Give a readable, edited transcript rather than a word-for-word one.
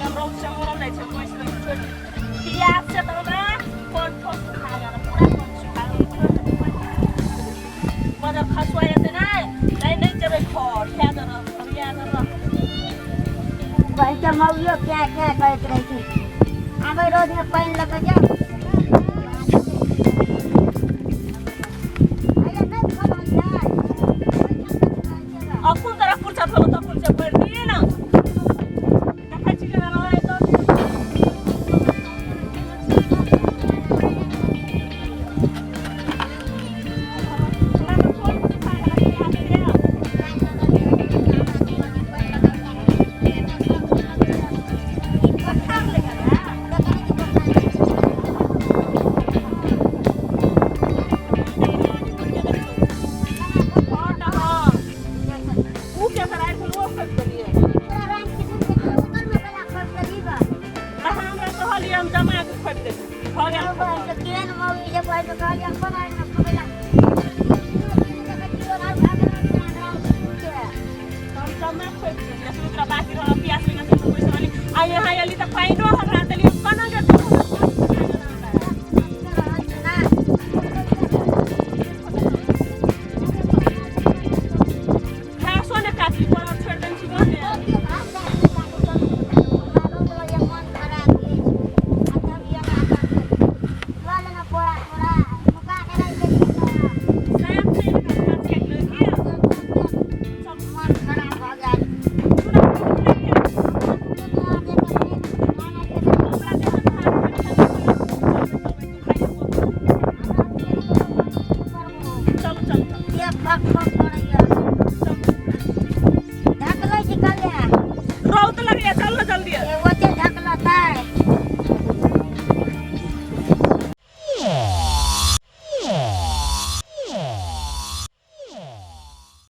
हम रौद से मरल जाइ छै, पैस रही छोड़ि। प्याज से तऽ हमरा कंठो सुखा गेल, पूरा कंठ सुखा गेल। मगर खसुआ एतै नहि, नहि नहि जेबै घर, खा दे रह, खिया दे रह। कहै छै मौगियो क्या क्या करैत रहै छै। आबै रोजमे पानि लऽ कऽ जाउ। अरे नहि खबर जाइ। अखुन तोरा फुर्सत होलो तखुन से भरि दिन देखै छी केना रहै तऽ। हमरा तऽ कोन सुखा गेल प्याज से। बोखार लगल है। हँ तऽ हँ, ऊ के कराइ छल, ओ खोपि देलियै। अहाँ हमरा कहलियै, हम जमा के खोपि देबै, भऽ गेल खतम। हम जमा खोपि देलियै। अखन ओकरा बाकी रहल प्याज लेने से पैसा रहली आ यहाँ एली तऽ पानिओ हम